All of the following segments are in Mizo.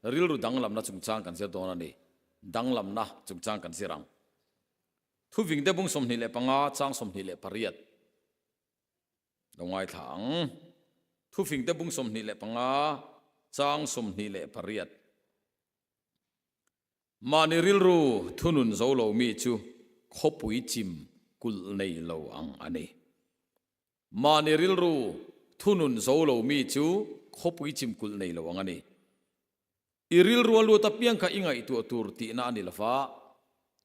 Rilru danglamna chungchang kan zir dawn a ni. Danglamna chungchang kan zir ang. Thuving te bung 25 chang 28. Lo ngaithla ang. Thufing te bung 25 chang 28. Mahni rilru thunun zo lo mi chu khawpui chim kulh nei lo ang a ni. Mahni rilru thunun zo lo mi chu khawpui chim kulh nei lo ang a ni. I rilru a lut apiang kha i ngaihtuah tur tihna a ni lo va,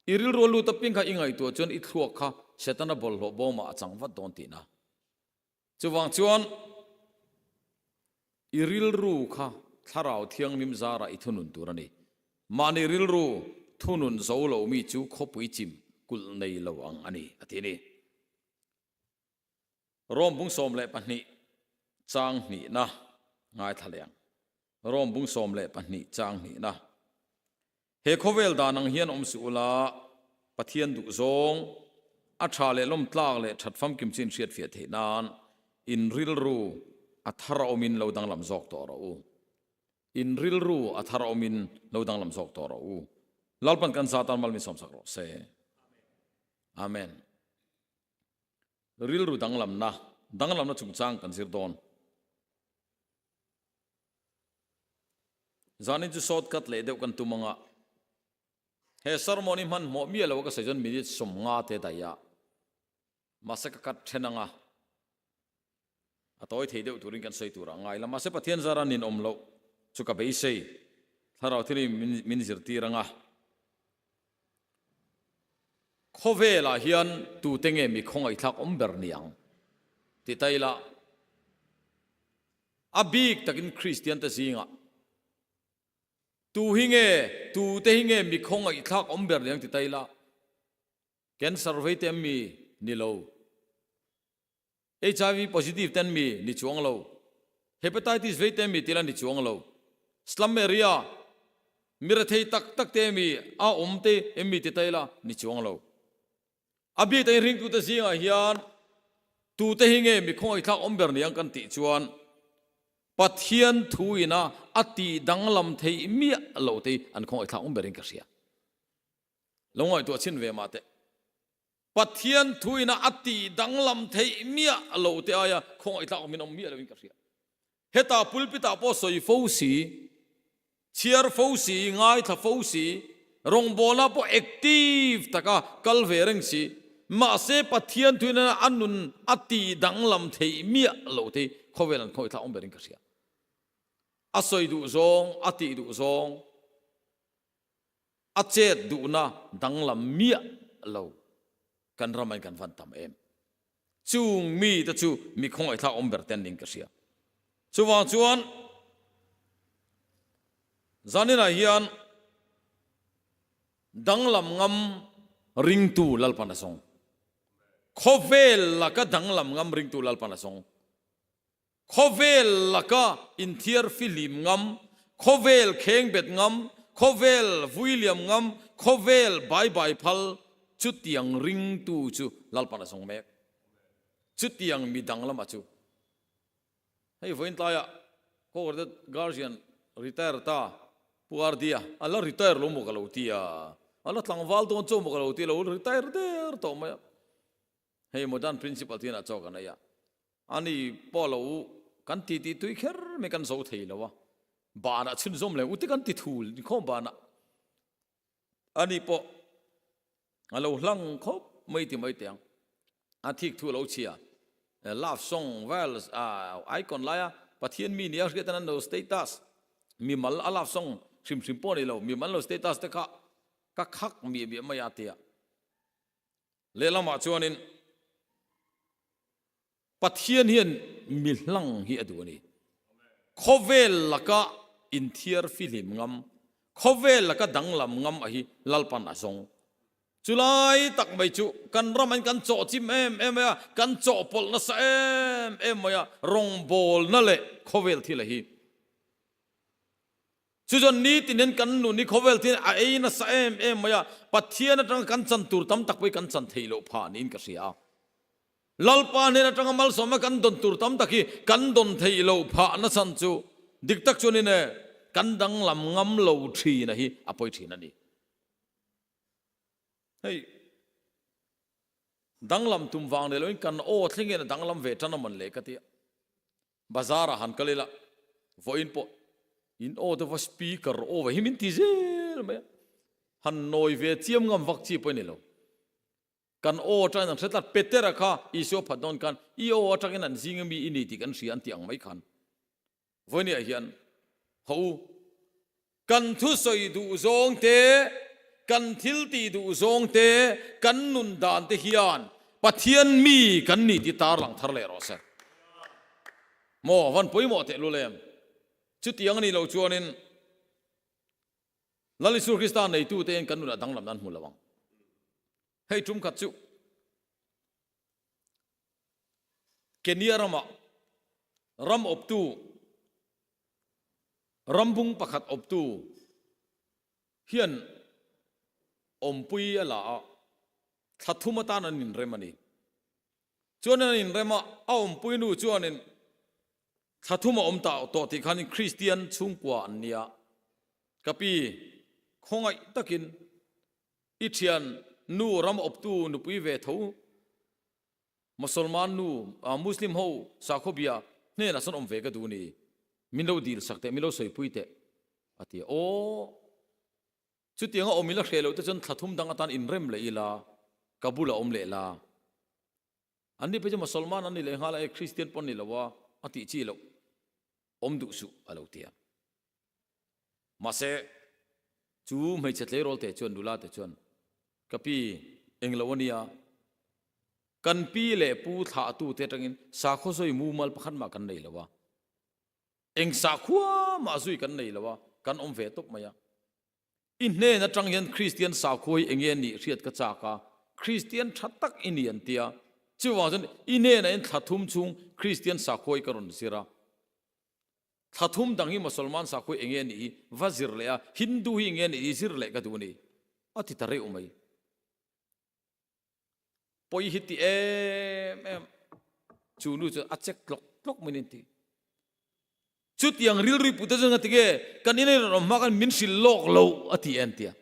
i rilru a lut apiang kha i ngaihtuah chuan i thluak kha Setana bawlhhlawh bawmah a chang vat dawn tihna. Chuvang chuan i rilru kha Thlarau Thianghlim zarah i thunun tur a ni. Mahni rilru thunun zo lo mi chu khawpui chim kulh nei lo ang a ni, a ti a ni. Rom bung 12 chang hnihna ngaithla leh ang. Rom bung 12 chang hnihna. He khawvel dan ang hian awm suh ula, Pathian duh zawng, a tha leh lawm tlak leh that famkim chin hriatfiah theih nan in rilru a thar a awmin lo danglam zawk tawh rawh u. In rilru a thar a awmin lo danglam zawk tawh rawh u. Lalpan kan za tan mal min sawmsak rawh se. Amen. Rilru danglamna, danglamna chungchang kan zir dawn. Zanin chu shortcut leh deuh kan tum anga he sermon hi hmanhmawh miah lo a ka sawi chuan minute 50 te daih a mahse ka cut then anga a tawi thei deuh turin kan sawi tur a ngai la mahse Pathian zara nin awm loh chu ka beisei thlarau thil hi min zirtir anga Khawvelah hian tute nge mi khawngaihthlak awm ber ni ang ti ta ila, a bik takin Kristian te zingah tu hi nge tute hi nge mi khawngaihthlak awm ber ni ang ti ta ila, cancer vei te mi ni lo, HIV positive ten mi ni chuang lo, Hepatitis vei te mi tila ni chuang lo, slum area mi rethei tak tak te mi a awm te em mi ti ta ila ni chuang lo. A bik takin ringtute zingah hian tute hi nge mi khawngaihthlak awm ber ni ang kan tih chuan Pathian thu ina a tih danglam theih miah lo te hi an khawngaihthlak awm berin ka hria. Lo ngaihtuah chhin ve mah teh. Pathian thu ina a tih danglam theih miah lo te aia khawngaihthlak awmin awm miah loin ka hria. Hetah pulpit-ah pawh sawi fo si, chhiar fo si, ngaithla fo si, rawngbawlna pawh active taka kal ve reng si, mahse Pathian thu ina a nun a tih danglam theih miah lo te hi khawvel an khawngaihthlak awm berin ka hria. A sawi duh zawng, a tih duh zawng, A chet duhna danglam miah lo kan ramain kan van tam em. Chung mite chu mi khawngaihthlak awm ber ten ning ka hria. Chuvang chuan zaninah hian danglam ngam ringtu Lalpan a zawng. Khawvel laka danglam ngam ringtu Lalpan a zawng. Khawvel laka inthiar fihlim ngam, khawvel khengbet ngam, khawvel vuiliam ngam, khawvel bai bai phal, chutiang ringtu chu Lalpan a zawng mek. Chutiang mi dang lamah chu hei vawiin tlaiah Kawkawrte Guardian retire ta Pu Ardia a la retire lo maw ka lo ti a, a la tlangval dawn chaw maw ka lo ti lo, retire der tawh mai a. Hei modern principle te hian a chaw kan ei a, ani pawh lo kan ti tih tui kher mai kan zo thei lo a, banah chhunzawm leh ute kan ti thul inkhawm banah ani pawh a lo hlang khawp mai ti mai teh ang, a thik thu a lo chhia love song vel icon laia Pathian mi nia hriat an lo status mimal a love song hrim hrim pawh a ni lo mimal lo status te kha ka khak miah miah mai a tia. Lehlamah chuanin Pathian hian mi hlang hi a duh a ni. Khawvel laka inthiar fihlim ngam, khawvel laka danglam ngam a hi Lalpan a zawng. Chulai tak mai chu kan ramain kan chawhchim em em mai a, kan chawhpawlh nasa em em mai a, rawngbawlna leh khawvel thil a hi. Chu chuan nitin hian kan nun hi khawvel thian a ei nasa em em mai a, Pathian atanga kan chan tur tam tak pawh hi kan chan theih loh phah niin ka hria a. Lalpa hnen atanga malsawmna kan dawn tur tam tak hi kan dawn theih loh phah nachhan chu dik tak chuanin e. Kan danglam ngam lo thin a hi a pawi thin a ni. Hei danglam tum vang nei loin kan aw thlengin a danglam ve tan a man le ka tia. Bazar ah han kal ila vawiin pawh in aw te va speaker aw ve hi min ti zel mai a. Han nawi ve chiam ngam vak chi pawh a ni lo. Kan aw atangin an hre tlat. Petera kha Isua phat dawn khan i aw atangin an zing ami i ni tih kan hria an tih ang mai khan. Vawinia hian haw u, kan thusawi duh zawng te, kan thil tih duh zawng te, kan nun dan te hian Pathian mi kan ni tih tarlang thar leh rawh se. Maw van pawimawh teh lul em? Chutiang a nih loh chuanin Lal Isua Krista neitute hian kan nunah danglamna an hmu lo ang. Hei tum khat chu Kenya ramah ram awptu, rambung pakhat awptu hian awmpui a la a, thla thum atan an inrem a ni. Chuan an inrem a, a awmpui nu chuanin thla thum a awm ta tawh tih khanin Kristian chhungkua an nia. Ka pi, khawngaih takin I thian nu ram awptu nupui ve tho Mosolman nu Muslim ho sakhaw bia hnenah sawn awm ve ka duh ni, min lo dil sak teh, min lo sawipui teh a ti a. Aw, chutianga awm ila hreh loh te chuan thla thum dang atan inrem leh ila, ka bulah awm leh la. An ni phei chu Mosolman an ni leh nghal a, e Kristian pawh an ni lo a, a tih chi loh. Awm duh suh a lo ti a. Mahse, chu hmeichhe tleirawl te chuan nula te chuan, Ka pi, englo a nia, kan pi leh pu thlahtu te atangin sakhaw zui mumal pakhat mah kan nei lo a, eng sakhua mah zui kan nei lo a, kan awm ve tawp mai a. I hnen atang hian Kristian sakhua hi enge nih hriat ka chak a, Kristian tha tak i ni an ti a, chuvang chuan i hnenah hian thla thum chhung Kristian sakhua hi ka rawn zir a, thla thum dang hi Mosolman sakhua hi enge nih hi va zir leh a, Hindu hi enge nih hi zir leh ka duh a ni, a ti ta reuh mai. Pawi hi ti em em chu nu chuan a check tlawk tlawk mai ni ti. Chutiang rilru pute chuan nga tinge kan in rawn awm hma khan min hrilh lawk lo a ti en tia.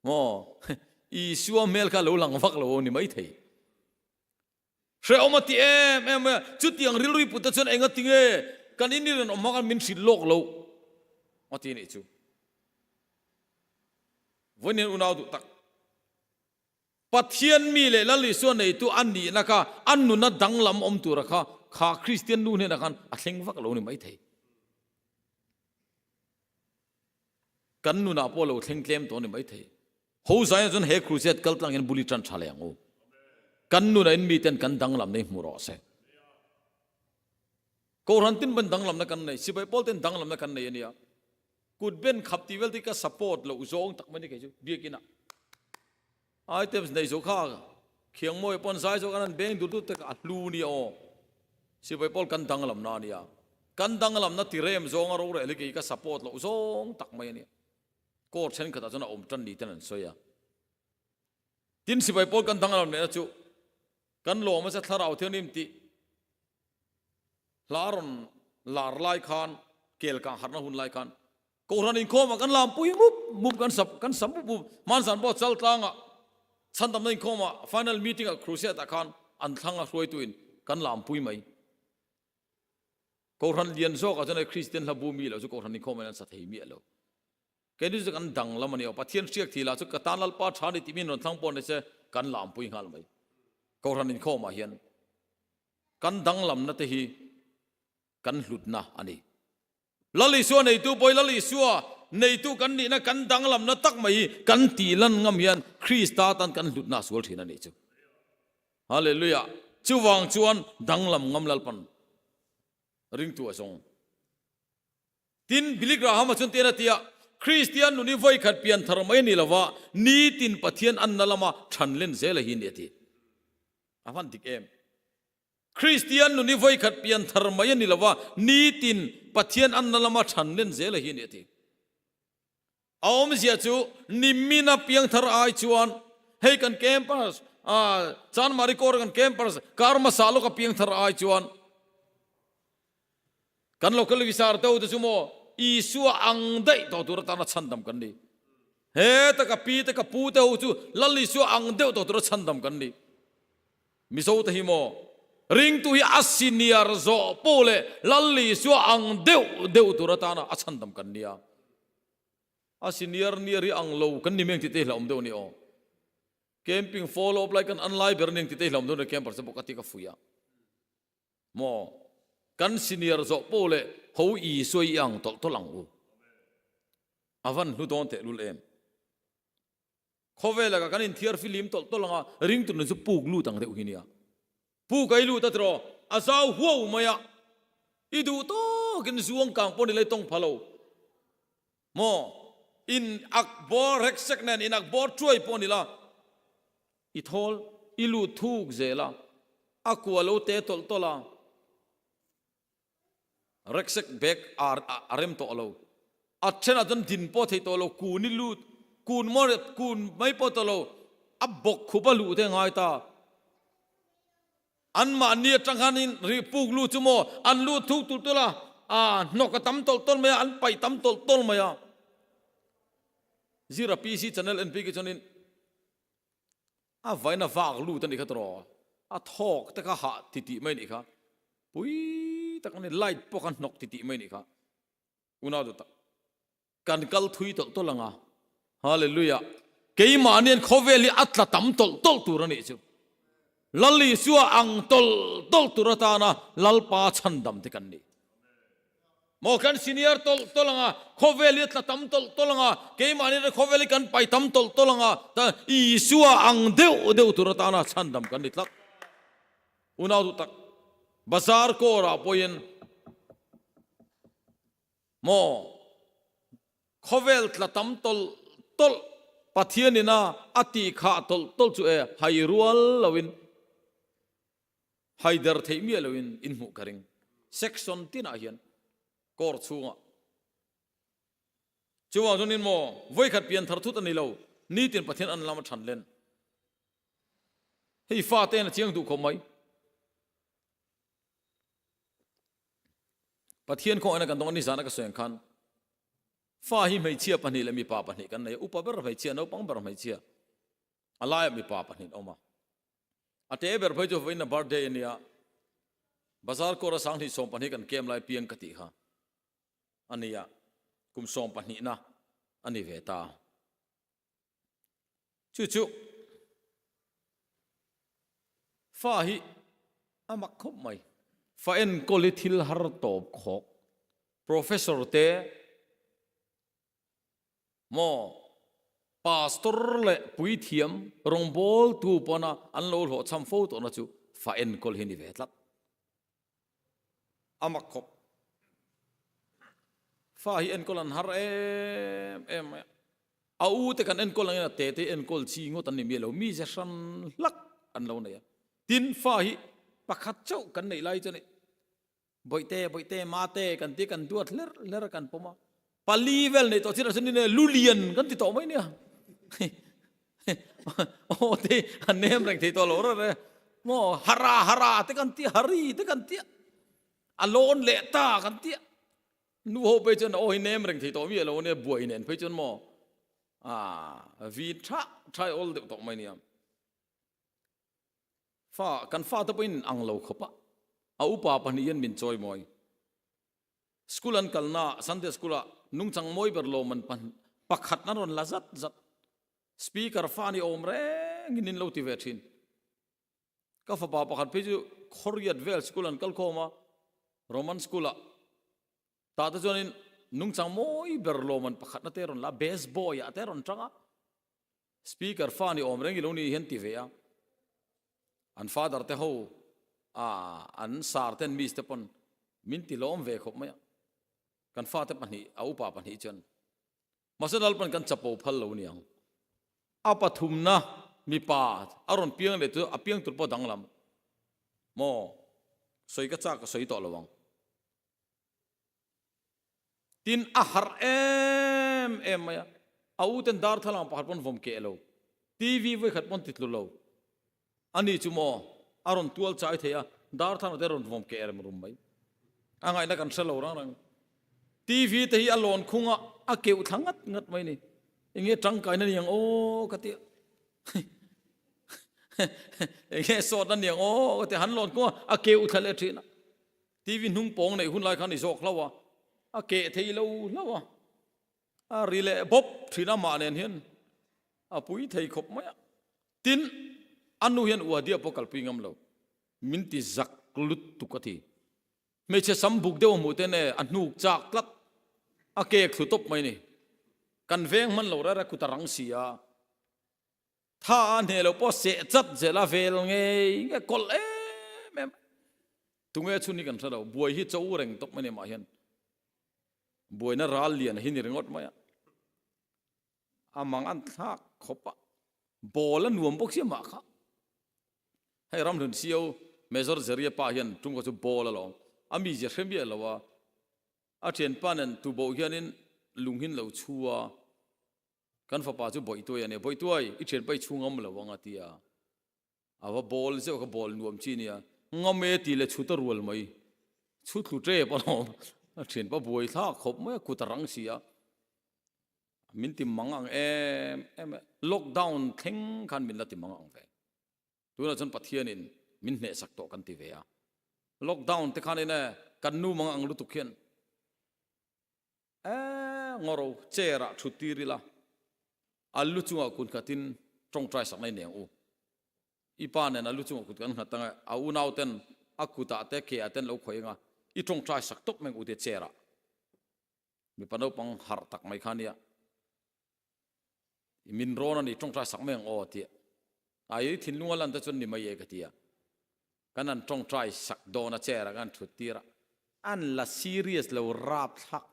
Maw Isua hmel kha lo lang vak lo ni mai thei. Hrehawm a ti em em mai a, chutiang rilru pute chuan enga tinge kan in rawn awm hma khan min hrilh lawk lo a ti nih chu. Vawiin unau duh tak. Pathian mi leh Lal Isua neitu a nihna kha a nuna danglam awm tura kha kha Kristian nu hnenah khan a thleng vak lo ni maithei. Kan nunah pawh lo thleng tlem tawh ni maithei. Ho zaia chuan he crusade kal tlang hian bul i tan tha leh ang u. Kan nunah in miten kan danglam nei hmu rawh se. Kohhran tin ban danglamna kan nei, sipai pawl ten danglamna kan nei a nia. Kut ben khap tih vel te ka support loh zawng tak mai ni kei chu biakin ah items nei zo kha khiang mawi pawn zai zo kan an beng dur dur te kha a hlu nia aw sipai pawl kan danglam na ania kan danglam na tirem zawng a rorel hi kei ka support loh zawng tak mai ania court thenkhat ah chuan a awm tan ni ten an sawi a tin sipai pawl kan danglam lehna chu kan lawm a che thlarau thianghlim tih Hla rawn lar lai khan, kel kang harhna hun lai khan Kohhran inkhawmah kan lampui mup mup, kan sa kan sa mup mup. Hmanzan pawh Chaltlangah chhandamna inkhawmah final meeting ah crusade ah khan an thlang a hruaituin kan lampui mai. Kohhran lian zawkah chuan hei Kristian hla bu mi lo chu Kohhran inkhawmah hian an sa thei miah lo. Keini chu kan danglam a ni aw. Pathian hriak thih lah chu ka tan Lalpa tha ni tih min rawn thlang pawh ni se kan lampui nghal mai. Kohhran inkhawmah hian Kan danglamna te hi kan hlutna a ni. Lal Isua neitu pawh hi Lal Isua neitu kan nihna kan danglamna tak mai hi kan tih lan ngam hian Krista tan kan hlutna a sual thin a nih chu. Hallelujah! Chuvang chuan danglam ngam Lalpan ringtu a zawng. Tin, Billy Graham-a chuan tian a ti a, Kristian nun hi vawikhat pian thar mai a ni lova, nitin Pathian anna lama than len zel a hi a ni a ti. A hman dik em? Kristian nun hi vawikhat pian thar mai a ni lova, nitin Pathian anna lama than len zel a hi a ni a ti. A awmzia chu nimina piang thar ai chuan hei kan campus, Chanmari Kawr kan campus kar hmasa lawka piang thar ai chuan kan local visar te ho te chu maw? Isua ang daih tawh tur atana chhandam kan ni. Heta ka pi te ka pu te ho chu Lal Isua ang deuh tawh tura chhandam kan ni. Mizo te hi maw ringtu hi a senior zawh pawh leh Lal Isua ang deuh deuh tur atana a chhandam kan nia. A senior niar hi ang lo kan ni meng tih te hi hlauhawm deuh a ni aw. Camping follow up lai kan an lai ber a ni ang tih te hi hlauhawm deuh a ni camper te pawh ka ti ka fuih a. Maw kan senior zawh pawh leh ho Isua i ang tawlh tawlh ang u. A van hlu dawn tehlul em? Khawvel lakah kan inthiar filim tawlh tawlh ang a, ringtu nun chu puk lut ang deuh hi nia. Puk a i lut a tiraw? A zau huau mai a, i duh tawkin zuang kang pawh ni lei tawng pha lo. Maw? In ak bawr rek sek nen in ak bawr chuai pawh ni la, i thawl i lut thuk zel a, a kua lo te tawlh tawlh a. Reksek bag a rem tawh lo. A thenah chuan din pawh thei tawh lo, kun i lut, kun maw kun mai pawh tawh lo, a bawk khup a luh te a ngai ta. Anmahni atang khanin ri puk lut chu maw an lut thuk tulh tulh a, a hnawk a tam tawlh tawlh mai a, an paih tam tawlh tawlh mai a. Zira PC channel en phei khi chuanin A vaina vak lut a nih kha tawh, a thawk te kha hah titih mai a nih kha, pui tak a ni, light pawh kha hnawk titih mai a nih kha, unau duh tak kan kal thui tawlh tawlh ang a, Hallelujah, keimahni an khawvel hi a tla tam tawlh tawlh tur a nih chu, Lal Isua ang tawlh tawlh tur atana Lalpa chhandam te kan ni. Maw kan senior tawlh tawlh ang a, khawvel hi a tla tam tawlh tawlh ang a, keimahni erawh khawvel hi kan pai tam tawlh tawlh ang a, ta Isua ang deuh deuh tur atana chhandam kan ni tlat. Unau duh tak, bazar kawrah pawhin maw khawvel tla tam tawlh tawlh Pathianin a a tih khah tawlh tawlh chu e hai rual loin Haider theih miah loin in hmuh ka ring. Section tinah hian kawr chhungah. Chuvang chuanin maw vawikhat pian thar thut a ni lo, nitin Pathian an lam a than len. Hei fate hian a chiang duh khawp mai. Pathian khawngaihna kan dawng a nizana ka sawi ang khan fa hi hmeichhia pahnih leh mipa pahnih kan nei a, upa ber hmeichhia, naupang ber hmeichhia, a laiah mipa pahnih an awm a. A te ber phei chu vawiin a birthday a nia, bazar kawr a 20 20 kan kem lai piang ka tih kha a nia, kum 12 na a ni ve ta. Chu chu fa hi a mak khawp mai. Fa enkawl hi thil har tawp khawk. Professor te Maw? Pastor leh puithiam rawngbawltu pawna an lo hlawhchham fo tawhna chu fa enkawl hi ni ve tlat. A mak khawp. Fa hi enkawl an har em em mai a. A u te kan enkawl angin a te te hi enkawl chi ngawt an ni miah lo, mize hran hlak an lo nei a. Tin, fa hi pakhat chauh kan neih lai chuan Bawihte, bawihte, mate kan ti kan duat hler hler a kan pawm a. Pali vel nei tawh chin ah chuan nine lulian kan ti tawh mai nia. Aw te a nem reng thei tawh lo reng reng. Maw hara hara te kan ti hari te kan ti a. A lawn leh ta kan ti a. Nu ho phei chuan aw hi nem reng thei tawh mi a lo nia buai nen phei chuan maw ah vin tha tha i awl deuh tawh mai nia. Fa, kan fate pawhin ang lo khawp a, a upa pahnih hian min chawi mawi. School an kalna Sunday school ah nungchang mawi ber lo man pakhat an rawn la zat zat. Speaker fa ni awm rengin in lo ti ve thin. Ka fapa pakhat phei chu Khawriat vel school an kal khawm a, Roman school ah. Tah te chuanin nungchang mawi ber lo man pakhatna te rawn la, best boy ah te rawn tang a. Speaker fa ni awm reng i lo ni hian ti ve a, an father te ho a an sar ten miss te pawn min ti lawm ve khawp mai a, kan fate pahnih a upa pahnih chuan mahse Lalpan kan chapo phal lo niang a pathumna mipa a rawn piang leh chu a piang tur pawh danglam maw sawi ka chak ka sawi tawh lo ang. Tin, a harh em em mai a, a u ten darthlalang pakhat pawn vawm keh lo, TV vawi khat pawn ti tlu lo. Ani chu maw a rawn tual chai thei a, darthlalang te rawn vawm keh rem rum mai. A ngaihna kan hre lo rang rang. TV te hi a lawn khung a, a keuh thla ngat ngat mai ni. Enge tangkaina ni ang aw ka ti a. Enge sawtna ni ang aw ka ti a, han lawn khung a, a keuh thla leh thin a. TV hnung pawng neih hun lai khan i zawk hlauh a, a keh thei lo hlauh a. A ri leh bawp thin a mah nen hian a pui thei khawp mai a. Tin, a nu hian uadia pawh kalpui ngam lo. Min ti zak lutuk a ti. Hmeichhe sam buk deuh a hmuh te ne a hnuk chak tlat. A kek thlu tawp mai ni. Kan veng hman lo rara kut a rang si a. Tha a hneh loh pawh seh chat zel a vel ngei nge kawlh em em. Tunge chhun hi kan hre lo. Buai hi cho reng tawp mai ni mah hian. Buaina ral lian hi ni ringawt mai a. A mang an thlak khawp a. Ball a nuam bawk sia mah kha. Hei Ramhlun CEO Major Zeria pa hian tum kha chu ball a lawm. A mizia hre miah lo a. A thianpa nen tuboh hianin lung hin lo chhu a. Kan fapa chu Bawihtuai a nia. Bawihtuai, i thianpa i chhu ngam lo ang a ti a. A va ball zeuh kha ball nuam chi nia. Ngam e tih leh chhut a rual mai. Chhut thlu tep alawm. A thianpa buai thlak khawp mai a, kut a rang si a. Min ti mang ang em em e. Lockdown thleng khan min la ti mang ang ve. Tunah chuan Pathianin min hnehsak tawh kan ti ve a. Lockdown te khan in e kan nu mang ang lutuk hian Eh, ngawro chair ah thut tir ila, a lu chungah kut nghatin tawngtai sak mai neng u. I pa nen a lu chungah kut kan nghat anga, a unau ten a kutah te ke ah ten lo khawih anga, i tawngtai sak tawp mai ang u tia chair ah. Mipa naupang harh tak mai kha nia. I min rawn a ni, tawngtai sak mai ang aw tia. A i thinlung a lan te chuan ni mai e ka ti a. Kan han tawngtai sak dawn a chair ah kan thut tir a, an la serious lo rapthlak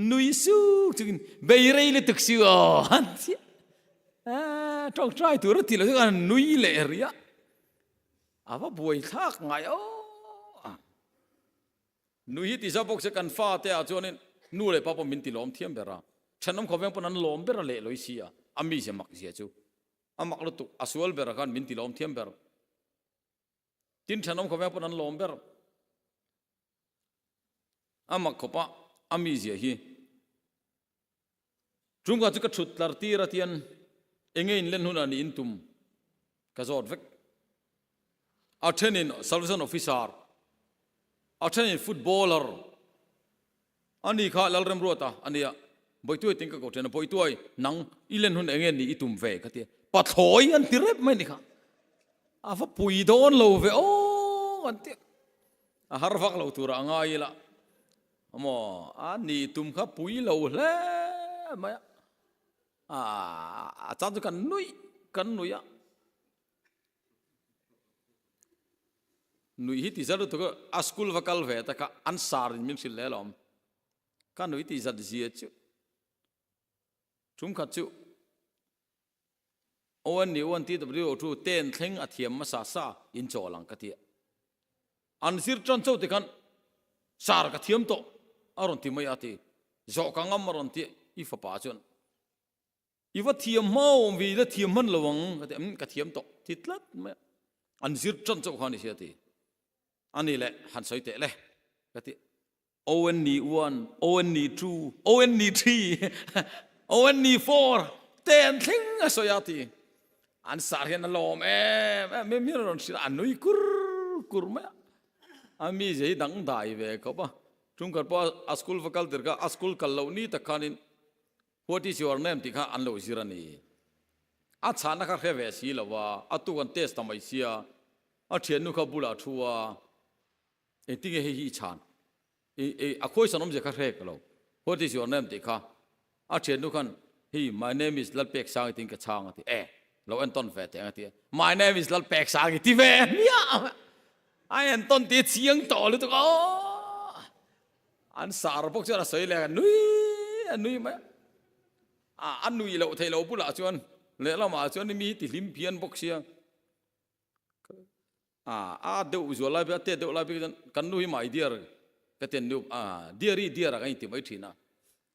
nui suk chungin bei rei lutuk si aw an ti a. Tawngtai tur a ti lo chu an nui leh rih a, a va buai thlak ngai aw. Nui hi ti zau bawk se kan fate ah chuanin nu leh pa pawh min ti lawm thiam ber a, thenawm khawveng pawn an lawm ber a leh lawih si a, a mizia mak zia chu a mak lutuk, a sual ber ah khan min ti lawm thiam ber. Tin thenawm khawveng pawn an lawm ber. A mak khawp a, a mizia hi. Chungkah chu ka thut tlar tir a tian enge in len hunah ni in tum ka zawt vek. A thenin Salvation Officer, a thenin Footballer a ni kha Lalremruata a nia. Bawihtuai tin ka ko then a, Bawihtuai nang i len hun enge ni i tum ve ka ti a. Pathlawi an ti rep mai ni kha. A va pui dawn lo ve aw an ti a. A har vak lo turah a ngai ila. Maw a ni tum kha pui lo hle mai a, a chan chu kan nuih kan nuih a, nuih hi ti zat lutuk a, a school va kal ve ta kha an sar in min hrilh hle alawm, ka nuih ti zat zia chu tum khat chu ON ni ON TW chu ten thleng a thiam hmasa sa in chawl ang ka ti a. An zir tan chauh te khan sar ka thiam tawh a rawn ti mai a ti. Zawh ka ngam a rawn ti i fapa chuan i va thiam hma awm ve i la thiam hman lo ang ka ti a, ka thiam tawh ti tlat mai a. An zir tan chauh kha a ni sia ti. A ni leh han sawi teh le ka ti. ONE 1, ONE 2, ONE 3, ONE 4 te an thleng a sawi a ti. An sar hian a lawm em em em hian a rawn hrilh a, a nui kur kur mai a. A mi zia hi dangdai ve khawp a. Ṭumkhat pawh a school va kal tir kha a school kal loh ni tak khanin What is your name tih kha an lo zir a ni. A chhahna kha hre ve si lo a, a tuk an test ta mai sia, a ṭhiannu kha bulah a ṭhu a. Engtinge hei hi i chhan? I, i, a khawisan awmzia kha hrek lo. What is your name tih kha a thiannu khan hi my name is Lalpeksangi tiin ka chhang a ti. E, lo entawn ve teh ang a ti a. My name is Lalpeksangi ti ve hmiah! A entawn tih a chiang tawh lutuk a. Aw! An sar bawk chuan a sawi leh a, nui a nui mai a. A, a nui loh theih loh bulah chuan lehlamah chuan mi hi ti hlim phian bawk sia. A deuh zual lai a tet deuh lai bik chuan kan nu hi mai dear ka ti nu a dear i dear a kan inti mai thin a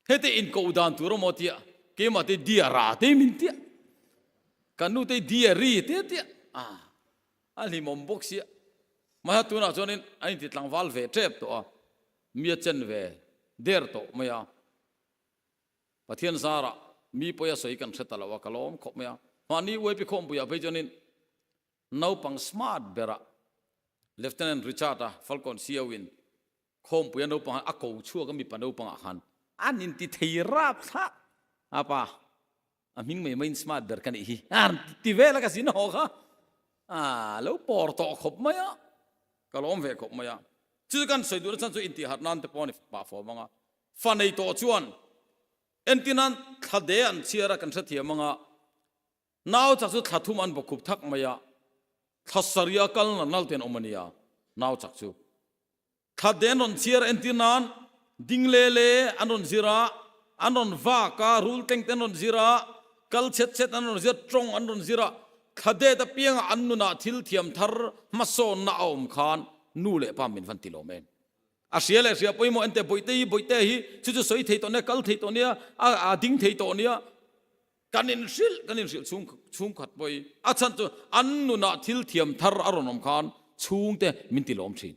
hete inkoh dan tur amaw tia keimah te dear a te min tia kan nu te dear i te tia a a hlimawm bawk sia mahse tunah chuanin a inti tlangval ve tep tawh a mi a chen ve. der tawh mai a. Pathian zarah mi pawi a sawi kan hre ta lo a, ka lawm khawp mai a. Mahni UAP khawmpuiah phei chuanin naupang smart berah Lieutenant Richard-a Falcon CO in khawmpuia naupang a ko chhuak a mipa naupangah khan an inti thei rap thlak a pa a hming mai maiin smart ber ka nih hi a rawn ti vel a ka zin haw kha a lo pawr tawh khawp mai a ka lawm ve khawp mai a chu kan sawi duhna chhan chu intihharh nan te pawh a ni pah fawm ang a fa nei tawh chuan entir nan thla de an chhiar a kan hrethiam ang a nau chak chu thla thum an bawkhup thak mai a thla sarih a kal nal ten awm a nia nau chak chu Thla te an rawn chhiar entir nan ding le le an rawn zir a, an rawn vak a, rul tleng te an rawn zir a, kal chhet chhet an rawn zir a, tawng an rawn zir a, thla det apianga an nunah thil thiam thar hmasawnna a awm khan nu leh pa min van ti lawm em. A hria leh hria pawimawh ente bawihte hi bawihte hi chu chu sawi thei tawh nia, kal thei tawh nia, a ding thei tawh nia, kan inhrilh kan inhrilh chhung chhungkhat pawh hi a chhan chu an nunah thil thiam thar a rawn awm khan chhungte min ti lawm thin.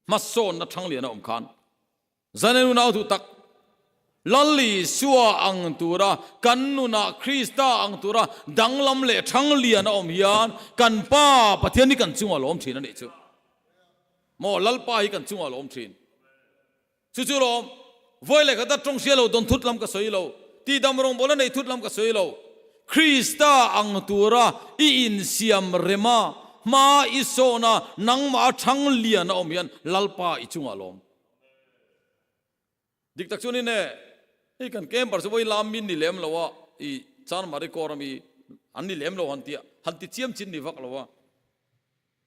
Hmasawnna Thanglian a awm khan Zane nunau duh tak Lal Isua ang tura kan nunah Krista ang tura danglam leh Thanglian a awm hian kan Pa Pathian hi kan chungah lawm thin a nih chu. Maw Lalpa hi kan chungah lawm thin. Chu chu lawm, vawi leh khata tawng hria lo dawn thut lam ka sawi lo, tihdam rawngbawlna nei thut lam ka sawi lo. Krista ang tura i insiam rem a, hma i sawn a, nangmah a thang lian a awm hian Lalpa i chungah lawm. Dik tak chuan in e, hei kan camper chu vawi lam min ni lem lo a, i Chanmari kawr ami an ni lem lo han ti a, han ti chiam chin ni vak lo a.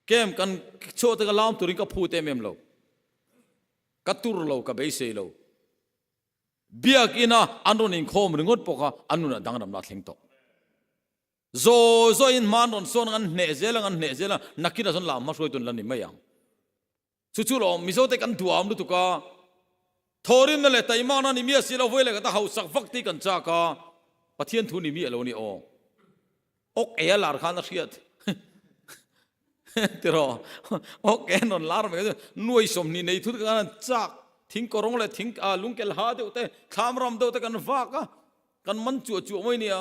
Camp kan chhuah te ka lam turin ka phut em em lo. Ka tur lo, ka beisei lo. Biakina an rawn inkhawm ringawt pawh kha an nunah dangramna a thleng tawh. Zawi zawiin hma an rawn sawn ang, an hneh zel ang, an hneh zel ang, nakinah chuan lam hma hruaitu an la ni mai ang. Chu chu lawm, Mizote kan duham lutuk a, thawhrimna leh taimakna ni miah si lo, vawi leh khat a hausak vak tih kan chak a, Pathian thu ni miah lo ni aw. Ok e a lar khan a hriat tiraw ok e an rawn lar mai chu nuai 20 nei thut khan an chak thing kawrawng leh thing ah lungkel ha deuh te thlam ram deuh te kan vak a kan man chuah chuah mai nia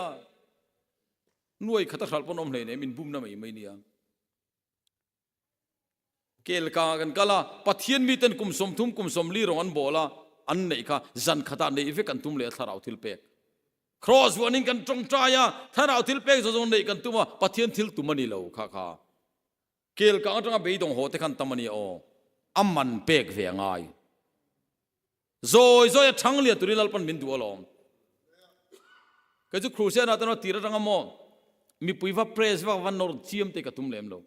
nuai khat a hralh pawn awm hleinem in bumna mai mai nia. Kel kangah kan kal a, Pathian miten kum 30 kum 40 rawng an bawl a, an neih kha zan khatah neih vek an tum leh a thlarau thil pek. Kraws vuanin kan tawngtai a, thlarau thil pek zawng zawng neih kan tum a, Pathian thil tum a ni lo kha kha. Kel kang atanga beidawng haw te khan tam a nia aw, a man pek ve a ngai. Zawi zawi a thang lian turin Lalpan min duh alawm. Kei chu Crusade ah te tir atanga maw mipui va press vak va nawr chiam te ka tum lem lo.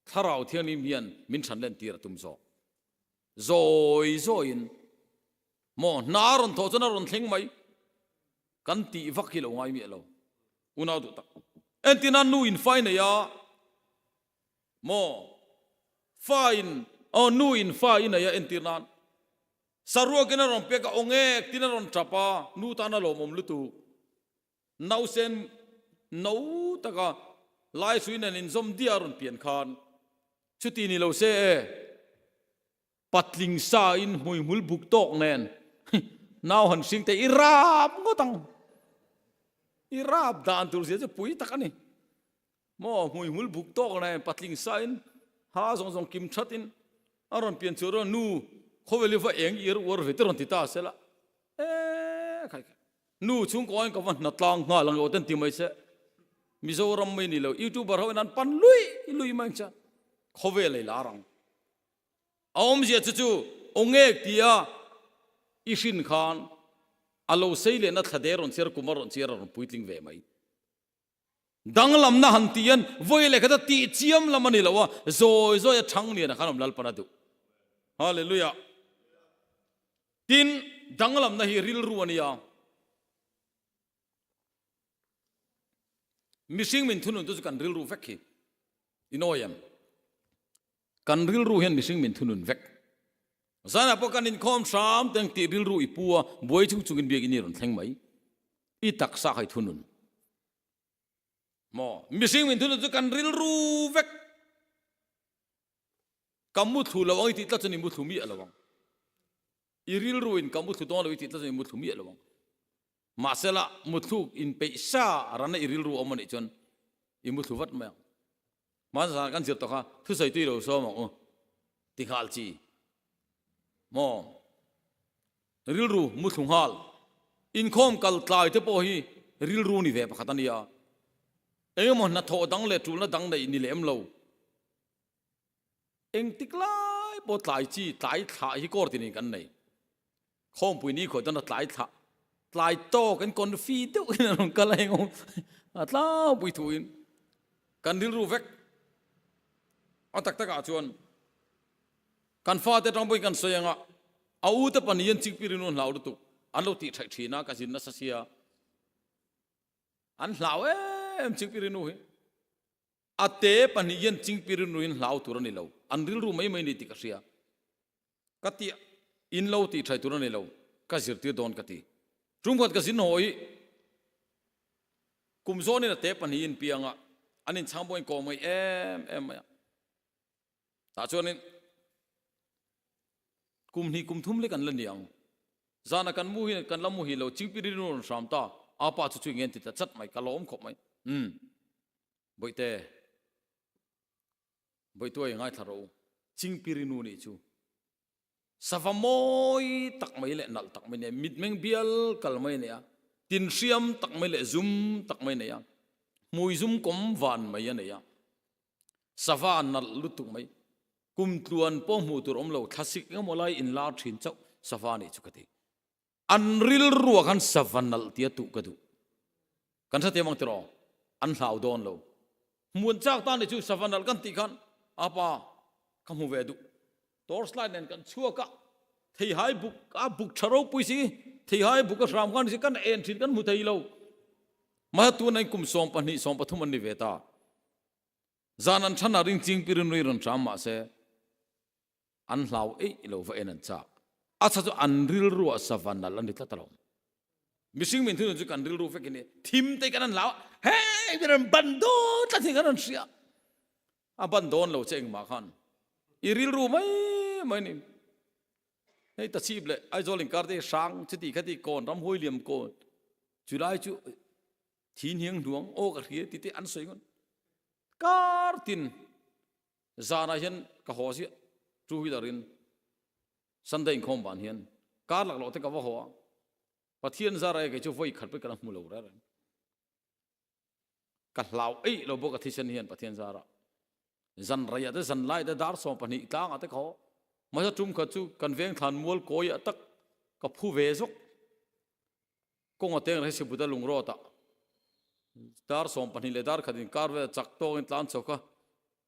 Thlarau Thianghlim hian min than len tir a tum zawk. Zawi zawiin maw hna a rawn thawh chuan a rawn thleng mai. Kan tih vak hi lo ngai miah lo. Unau duh tak. Entirna nu in fai nei a Maw? Fa in, aw nu in fa i nei a entir nan saruakin a rawn pek a, aw ngek tin a rawn tap a, nu tan a lawmawm lutuk. Nausen no taka laisui nen inzawm diah a rawn pian khan chuti ni lo se e. Patling sa in hmuihmul buk tawk nen nau han hring te i rap ngawt ang. I rap dan tur zia chu pui tak a ni. Maw hmuihmul buk tawk nen patling sa in ha zawng zawng kim that in a rawn pian chu rawn nu khawvel i va eng ir uar ve te rawn ti ta sela. E khai khai. Nu chhungkaw in ka va hna tlang nghal ang aw ten ti mai se. Mizoram mai ni lo youtuber ho in an pan lui lui mai ang chuan khawvel ei lar ang. A awmzia chu chu aw ngek tia i hrin khan a lo sei lehna thla der rawn chhiar kum a rawn chhiar a rawn puitling ve mai. Danglamna han tih hian vawi leh khat a tih chiam lam a ni lo a, zawi zawi a thang lian ah khan awm Lalpan a duh. Hallelujah. Tin, danglamna hi rilru a nia. Mihring min thunun tu chu kan rilru vek hi. Inawi em? Kan rilru hian mihring min thunun vek. Zanah pawh kan inkhawm hram teng tih rilru i pu a, buai chung chungin biakinn i rawn thleng mai. I taksa kha i thunun. Maw? Mihring min thunun chu kan rilru vek. Ka muthlu lo ang i tih tlat chuan i muthlu miah lo ang. I rilru in ka muthlu dawn lo i tih tlat chuan i muthlu miah lo ang. Mahsela muthluk inpeih sa rana i rilru awm a nih chuan i muthlu vat mai ang. Hmanzah zan kan zir tawh kha thusawi tui lo sawm ang u ti nghal chi maw? Rilru muthlu nghal inkhawm kal tlai te pawh hi rilru ni ve pakhat a nia. Engemaw hnathawh dang leh tulna dang neih ni lem lo. Engtik lai pawh tlai chi tlai thlah hi kawr tinin kan nei. Khawmpui ni khawi chuan a tlai thlah tlai tawk in confi deuh in an rawn kal a eng a tlangpui thu in kan rilru vek a tak tak ah chuan kan fate atang pawhin kan sawi anga a u te pahnih hian chingpir in an hlau lutuk an lo tih thaih thin a ka zin nasa sia an hlau em chingpir inu hi. A te pahnih hian chingpi rilruin hlau tur a ni lo, an rilru mai mai ni tih ka hria. Ka ti in lo tih thai tur a ni lo, ka zirtir dawn ka ti. Tumkhat ka zin haw i kum zawnin a te pahnihin pianga an inchhang pawhin kawm ngaih em em mai a. Tah chuanin kum hnih kum thum lek an la ni ang. Zana kan mu hi kan la mu hi lo, chingpi rilru rawn hram ta, apa chu chu eng nge an ti ta chat mai, ka lawm khawp mai. Umm. Bawihte, Bawihtuai ngaithla rawh u, Chingpiri nu nih chu sava mawi tak mai leh nalh tak mai nia, mitmeng bial kal mai ania, tin hriam tak mai leh zum tak mai ania, hmui zum kawm van mai a nei a, sava nalh lutuk mai, kum tluan pawh hmuh tur awm lo, thlasik engemaw lai inlar thin chauh sava nih chu ka ti. An rilruah khan sava nalh tia tuh ka duh. Kan hrethiam ang tiraw? An hlau dawn lo. Hmuan chak tan ni chu sava nalh kan tih khan apa ka hmu ve duh. Torchlight nen kan chhuak a, theihai buk a buk tha ropui si, theihai buk a hram khan si kan en thin kan hmu thei lo. Mahse tuna in kum 12, 13 an ni ve ta. Zan an than a ring ching pirin rui rawn hram mahse An hlau eih lo va en an chak. A chha chu an rilruah sava nalh a ni tlat alawm. Mihring min thunun chu kan rilru vek in thim te kan an hlau a, heng ber an ban dawn tlat hi kan rawn hria. A ban dawn lo che engmah khan i rilru mai mai ni. Hei ta chip leh Aizawl inkar te hi hrang chuti khati kawn ramhuai liam kawn chulai chu thi hniang hnuang aw ka hria ti te an sawi ngawt. Kar tin Zanah hian ka haw ziah, two wheeler in Sunday inkhawm van hian kar lak loh te ka va haw a, Pathian zar e kei chu vawi khat pawh ka la hmu lo reng reng. Ka hlau eih lo bawk a thisen hian Pathian zarah. Zan reiah te zan lai te dar 12 tlangah te ka haw. Mahse tum khat chu kan veng thlan mual kawiah tak ka phu ve zawk. Kawng a teng reng Sibuta lungrawtah dar 12 leh dar khat inkar vel chak tawkin tlan chho kha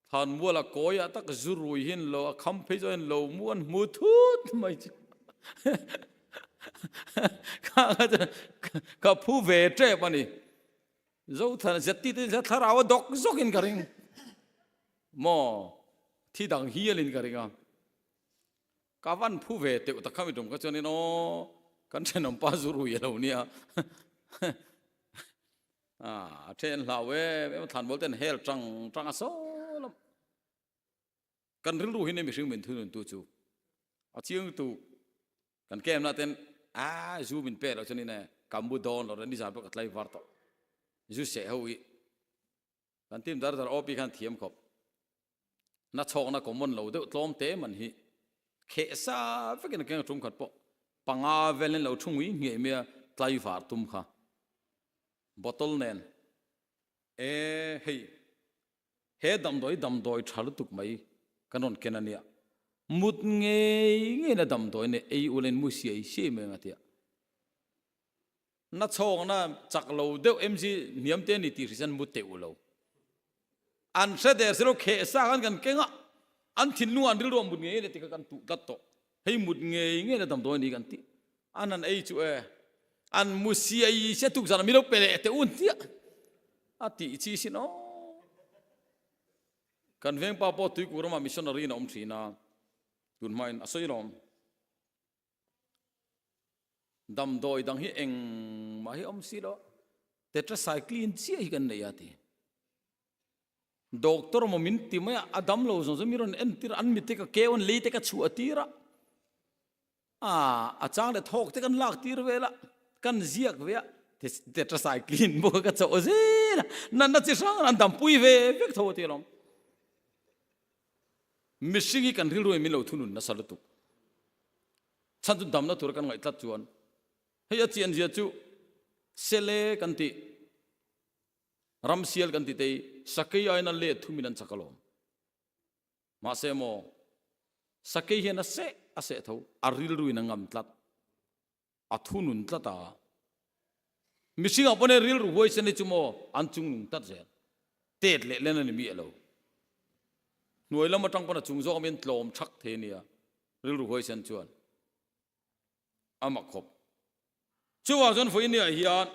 thlan muala kawiah tak zu rui hian lo a kham phei chuan lo mu an hmu thut mai chu ka phu ve tep a ni. Zothana zeti te thlarau a dawk zawkin ka ring maw thi dang hialin ka ring a. Ka van phu ve teuh tak khami tum kha chuanin aw kan thenawm pa zu rui a lo nia a then hlau em em thlanmual ten hel tang tang a saw lam kan rilru hi ne mihring min thunun tu chu a chiang tu kan kem na ten a zu min pe lo chuanin e kambu dawn lo ni zan pawh ka tlai var tawh zu se ho hi Kan team dar dar OP khan thiam khawp. Na chhawkna common lo deuh tlawm te man hi kheh sa vekin a keng a tum khat pawh panga velin lo thu ngui ngei mai a tlaivar tum kha bottle nen e hei he damdawi damdawi tha lutuk mai kan rawn ken ania mut ngei ngei na damdawi nei ei ulin mu siai siai mai ang a tia. Na chhawkna chak lo deuh MG hniam te ni tih hrisan mu teuh lo. An hre der silo kheh sa khan kan keng a, an thinlung an rilru a mut ngei ngei ti kha kan tuh tlat tawh. Hei mut ngei ngei na damdawi ni kan ti. An han ei chu e, an mu siai sia tuk zan a mi lo pe leh teh un tia a tih chi sin aw. Kan vengpa pawh Tuikuk ramah missionary in a awm thin a, tun hmain a sawi lawm. Damdawi dang hi engmah hi awm si lo, tetracycline chiah hi kan nei a ti. Doctor maw min ti mai a, a dam lo zawng zawng mi rawn entir a, an mit te ka keu an lei te ka chhuah tir a. A chang leh thawk te kan lak tir vel a, kan ziak ve a, tetracycline bawk a ka chauh zel a, natna chi hrang an dampui ve vek tho a ti alawm. Mihring hi kan rilru in min lo thunun nasa lutuk. Chhan chu damna tura kan ngaih tlat chuan hei a chian zia chu sele kan tih ramsial kan tih te hi sakei aiin a let thumin an chak alawm. Mahse maw sakei hian a seh a seh tho a rilru in a ngam tlat a thunun tlat a mihring ah pawh nia rilru huaisen hi chu maw an chungnung tlat zel tet leh len a ni miah lo hnuai lam atang pawn a chung zawk amin tlawm thak thei a nia rilru huaisen chuan a mak khawp. Chuvang chuan vawinia hian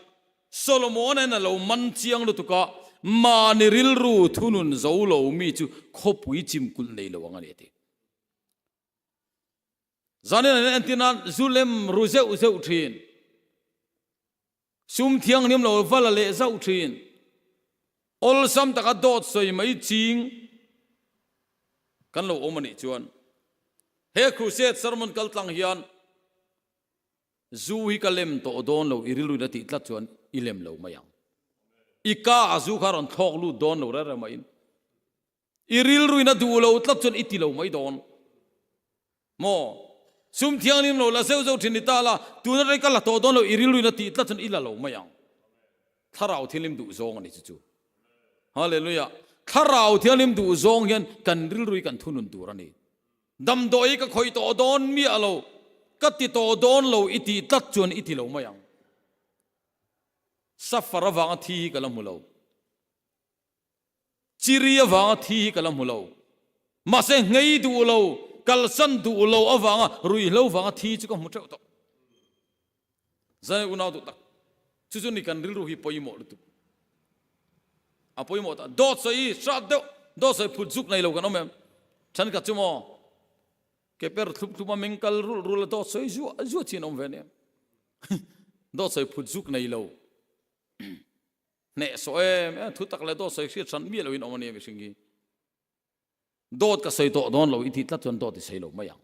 Solomon-a'n a lo man chiang lutuk a, mahni rilru thunun zo lo mi chu khawpui chimkulh nei lo ang a ni a ti. Zanin an entir nan zu lem ru zeuh zeuh thin, sum thianghlim lo va la leh zauh thin, awlsam taka dawt sawi mai ching kan lo awm a nih chuan he crusade sermon kal tlang hian zu hi ka lem tawh dawn lo i rilru in a tih tlat chuan i lem lo mai ang. I ka a zu kha rawn thlawk lut dawn lo reng reng maiin i rilru in a duh lo tlat chuan i ti lo mai dawn. Maw? Sum thianghlim lo la zeuh zeuh thin ni ta la, tuna rei ka la tawh dawn lo i rilru in a tih tlat chuan i la lo mai ang. Thlarau Thianghlim duh zawng a ni chu chu. Hallelujah! Thlarau Thianghlim duh zawng hian kan rilru hi kan thunun tur a ni. Damdawi ka khawih tawh dawn miah lo, ka ti tawh dawn lo i tih tlat chuan i ti lo mai ang. Safar avanga thi hi ka la hmu lo. Chiri avanga thi hi ka la hmu lo. Mahse nghei duh lo, kalsan duh lo avanga ruihhlo vanga thi chu ka hmu teuh tawh. Zai unau duh tak, chu chu ni kan rilru hi pawimawh lutuk. A pawimawh tak, dawt sawi hrat deuh, dawt sawi phut zuk nei lo kan awm em? Thenkhat chu maw, ke per thlup thlup a meng kal rulh rulh a dawt sawi zuah zuah chi an awm ve nia. Dawt sawi phut zuk nei lo. Hnehsawh em em, thu tak leh dawt sawi hriat hran miah loin awm a nia mihring hi. Dawt ka sawi tawh dawn lo i tih tlat chuan dawt i sawi lo mai ang.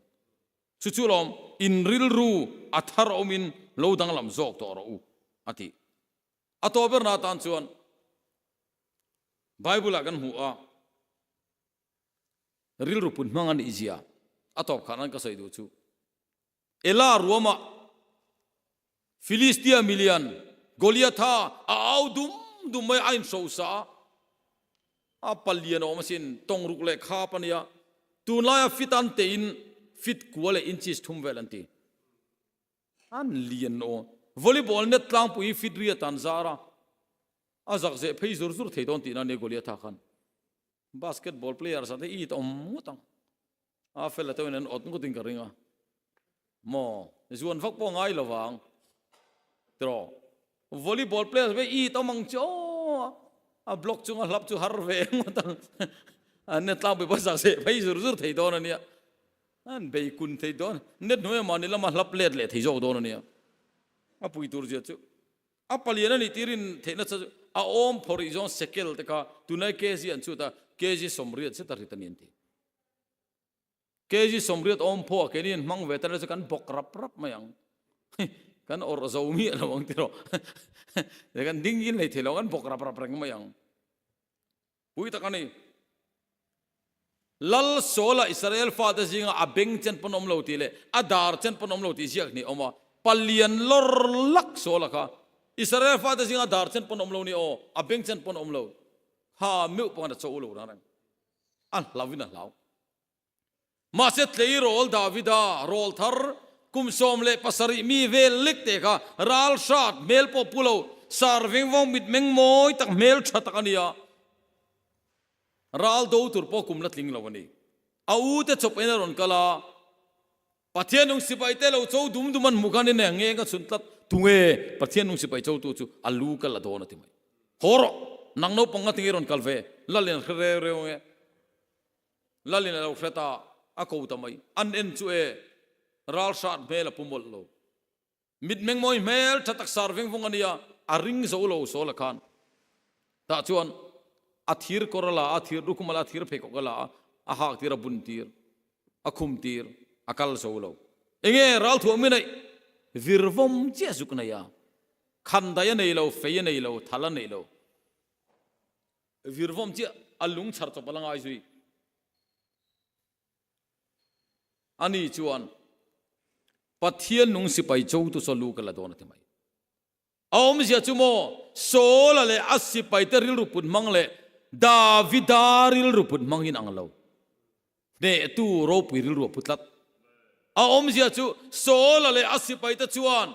Chu chu lawm, in rilru a thar awmin lo danglam zawk tawh rawh u, a ti. A tawh berna atan chuan Bible-ah kan hmu a, rilru put hmang a nih zia a tawp khan an ka sawi duh chu. Ela ruamah Filistia milian Goliatha a au dum dum mai a inhrosa a, a palian a awm asin, tawngruk leh khap a nia, tunlaia fit an tein fit kua leh inches thum vel an ti. An lian aw. Volleyball net tlangpui hi fit riat an zar a, a zak zeh phei zur zur thei dawn tihna a nia Goliatha khan. Basketball players ah te it awm ngawt ang. A fel a teuhin an awt ngawtin ka ring a. Maw, zuan vak pawh ngai lo vang. Tiraw, volleyball players ve it awm ang chu aw. A block chunga hlap chu har ve ngawt ang. An net tlangpui pawh zak seh phei zur zur thei dawn a nia. An bei kun thei dawn. Net hnuaia mahni lama hlap let leh thei zawk dawn a nia. A pui tur zia chu. A palian a nih tirin theihna chu a awm phawrh zawng sekel te kha tunlai kg an chhut a, kg 80 zet a rit a ni an ti. Kg 80 awm phawh a keini an hmang ve ta chu kan bawk rap rap mai ang. Kan awrh zo miah lo ang tiraw. Kan ding in hlei thei lo kan bawk rap rap reng mai ang. Pui tak a ni. Lal Saula Israel fate zinga a beng chen pawn awm lo tih leh a dar chen pawn awm lo tih ziak hnih a awm a. Palian lawr lak Saula kha Israel fate zinga a dar chen pawn awm lo ni aw, a beng chen pawn awm lo. Kha meuh pawh khan a cho lo rang reng. A hlauhin a hlau. Mahse tleirawl Davida rawl thar kum 17 mi vel lek te kha ral hrat hmel pawh pu lo, sar vengvawng mitmeng mawi tak hmel tha tak a ni a, ral do tur pawh kum la tling lo a ni. A u te chawp en a rawn kal a, Pathian nung sipai te lo cho dum dum an hmuh khan in eng nge ka chhun tlat, tunge Pathian nung sipai chotu chu a lu ka la dawn a ti mai. Haw rawh, nang naupang nga tinge rawn kal ve, Lalin a hre reu reu nge. Lalin a lo hre ta, a ko ta mai. An en chu e, ral hrat hmel a pu mawlh lo. Mitmeng mawi hmel tha tak sar veng vung a nia, a ring zo lo Sawla khan. Tah chuan a thir kawr a la a, thir lukhum a la a, thir pheikhawk a la a, a hak tir, a bun tir, a khum tir, a kal zo lo. Enge ralthuam i neih? Virvawm chiah zuk nei a. Khandai a nei lo, fei a nei lo, thal a nei lo. Virvawm chiah a lung chhar chawp a la ngai zui. Ani chuan Pathian nung sipai chotu saw lu ka la dawn a ti mai. A awmzia chu maw, Saula leh a sipaite rilru put hmang leh Davida rilru put hmang in ang lo. Hnehtu ropui rilru a phu tlat. A awmzia chu Saula leh a sipaite chuan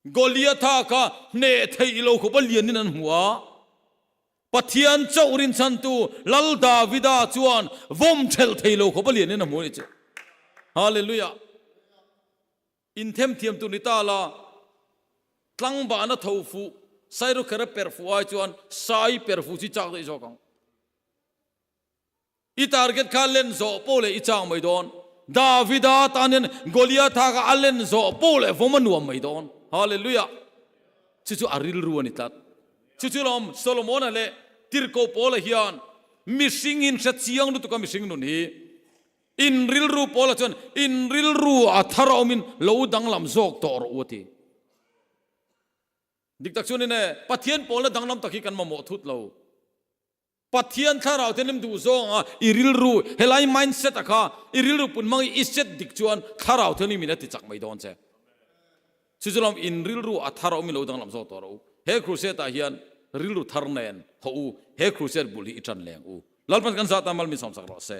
Goliatha kha hneh theih lo khawpa lianin an hmu a. Pathian chauh rinchhantu Lal Davida chuan vawm thelh thei lo khawpa lianin a hmu a ni chu. Hallelujah! Inthemthiam tur ni ta la, tlangbahna tho fuh, sairawkher a per fuh ai chuan sai per fuh chu i chak daih zawk ang. I target kha len zawh poh leh i chak mai dawn. Davida tan hian Goliatha kha a len zawh poh leh vawm a nuam mai dawn. Hallelujah! Chu chu a rilru a ni tlat. Chu chu lawm Solomona leh Tirhkoh Paula hian mihring in hre chiang lutuk a mihring nun hi. In rilru Paula chuan in rilru a thar a awmin lo danglam zawk tawh rawh u a ti. Dik tak chuan in e, Pathian pawlna danglam tak hi kan mamawh thut lo. Pathian thlarau te lim duh zawnga i rilru helai mindset a kha i rilru pun hmang i set dik chuan thlarau te lim in a ti chak mai dawn che. Chu chu lawm in rilru a thar a awm in lo danglam zawk tawh rawh u. He crusade ah hian rilru thar nen haw u, he crusade bul hi i tan leng u. Lalpan kan zat a mal min sawmsak rawh se.